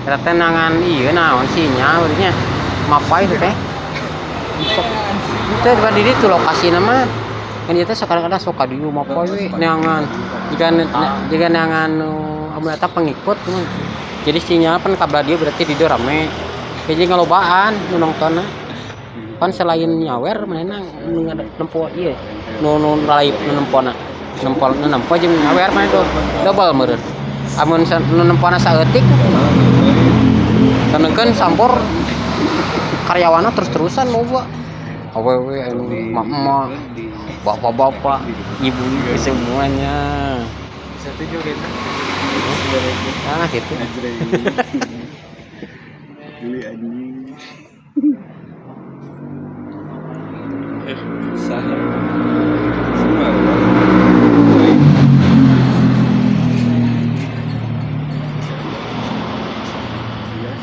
Eta teh neangan ieu naon sinyal nya. Mapay itu teh. Sok teh di ditu lokasina mah. Kan ieu teh sok kadang-kadang sok ka dieu mapay we neangan. Jika jika neangan nu amun eta pengikut mah. Jadi sinyal pan kabelah dieu, berarti di dieu rame. Jadi ngalobaan nu nongtonna. Pan selain nyawer manehna nu nempo ieu nu nu live, nu nempona. Nempo, nu nempo jeung nyawer mah itu double meureun. Amun nu nempona saeutik, sedangkan sampor karyawanna terus-terusan loba. Awewe anu emak-emak, bapak-bapak, ibu-ibu semuanya. Bisa tujuh gitu. Ah, gitu. Anjir.